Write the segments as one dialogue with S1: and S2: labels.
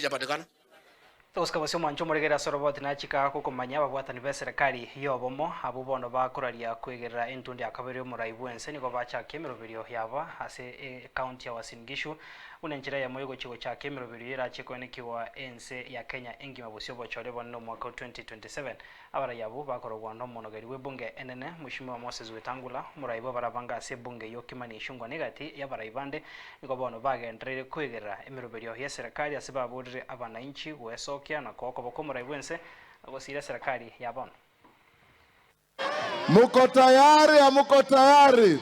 S1: Haijapatikana.
S2: Tosika bosio mwancho moregera ase oroboti nachika gokomanya ababwatani ba eserekari ya obomo abwo bono bakoraria koegerera entundi ya kabere omorai bwense nigo bachakia emeroberio yabo ase ecounty ya Uasin Gishu buna enchera eyemo yogochia gochaka emeroberio erache koenekiwa ense ya Kenya engima bosio obochore bonene omwaka o 2027. Abarai abwo bakorogwa nomonogeri bw'ebunge enene Mweshimiwa Moses Wetangula, omorai bw'abarabanga ase ebunge eyio Kimani Ichung'wa na egati y'abarai bande nigo bono bagendereire koegerera emeroberio y'eserekari ase baborire abanainchi goesokia na koa okoboko omorai bwense na gosiira eserekari ya bono.
S3: Muko tayari? Hamuko tayari?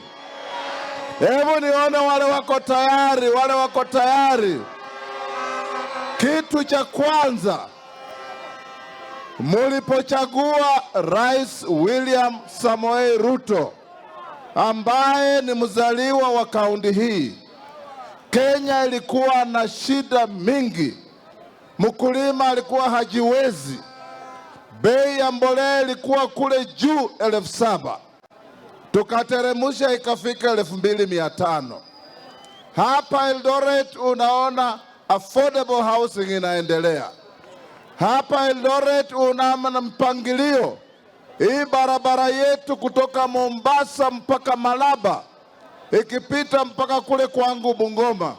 S3: Hebu nione wale wako tayari, wale wako tayari. Kitu cha kwanza, mulipochagua Rais William Samoei Ruto ambaye ni mzaliwa wa kaunti hii, Kenya ilikuwa na shida mingi. Mkulima alikuwa hajiwezi, bei ya mbolea ilikuwa kule juu 7,000, tukateremusha ikafika 2,500. Hapa Eldoret unaona affordable housing inaendelea. Hapa Eldoret unaona mpangilio. Hii barabara yetu kutoka Mombasa mpaka Malaba ikipita mpaka kule kwangu Bungoma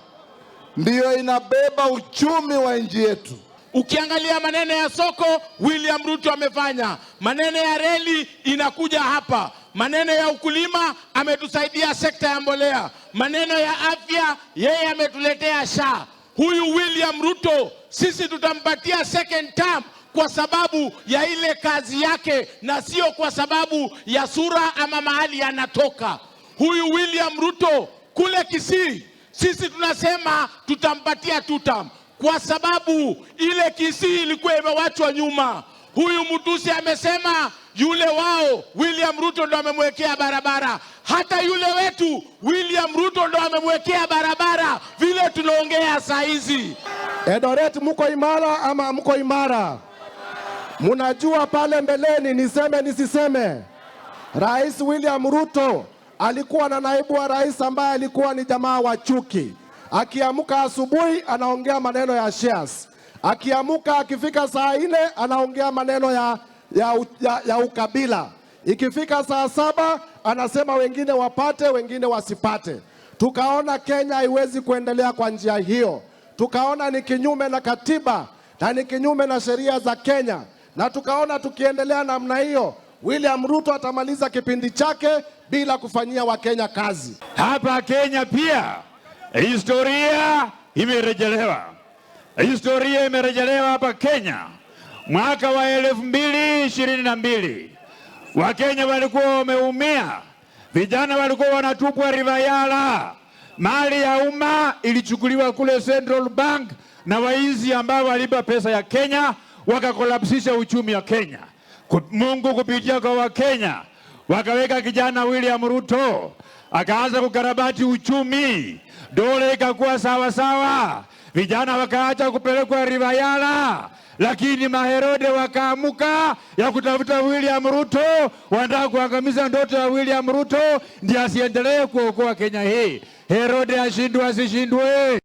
S3: ndiyo inabeba uchumi wa nchi yetu.
S4: Ukiangalia maneno ya soko, William Ruto amefanya. Maneno ya reli inakuja hapa. Maneno ya ukulima ametusaidia sekta ya mbolea. Maneno ya afya yeye ametuletea SHA. Huyu William Ruto sisi tutampatia second term kwa sababu ya ile kazi yake na sio kwa sababu ya sura ama mahali anatoka. Huyu William Ruto kule Kisii sisi tunasema tutampatia two term kwa sababu ile Kisii ilikuwa imewachwa nyuma. Huyu Mutuse amesema yule wao William Ruto ndo amemwekea barabara, hata yule wetu William Ruto ndo amemwekea barabara vile tunaongea saa hizi.
S5: Eldoret muko imara ama mko imara? Munajua pale mbeleni, niseme nisiseme, Rais William Ruto alikuwa na naibu wa rais ambaye alikuwa ni jamaa wa chuki. Akiamka asubuhi anaongea maneno ya shares, akiamka akifika saa 4 anaongea maneno ya ukabila, ikifika saa 7 anasema wengine wapate, wengine wasipate. Tukaona Kenya haiwezi kuendelea kwa njia hiyo, tukaona ni kinyume na katiba na ni kinyume na sheria za Kenya, na tukaona tukiendelea namna hiyo William Ruto atamaliza kipindi chake bila kufanyia Wakenya kazi.
S6: Hapa Kenya pia historia imerejelewa, historia imerejelewa hapa Kenya. Mwaka wa 2022 Wakenya walikuwa wameumia, vijana walikuwa wanatupwa River Yala, mali ya umma ilichukuliwa kule Central Bank na waizi ambao waliiba pesa ya Kenya wakakolapsisha uchumi wa Kenya. Mungu kupitia kwa Wakenya wakaweka kijana William Ruto akaanza kukarabati uchumi, dola ikakuwa sawa sawa, vijana wakaacha kupelekwa River Yala, lakini maherode wakaamuka ya kutafuta William Ruto, wanataka kuangamiza ndoto ya William Ruto ndiye asiendelee kuokoa Kenya hii. Herode ashindwe asishindwe?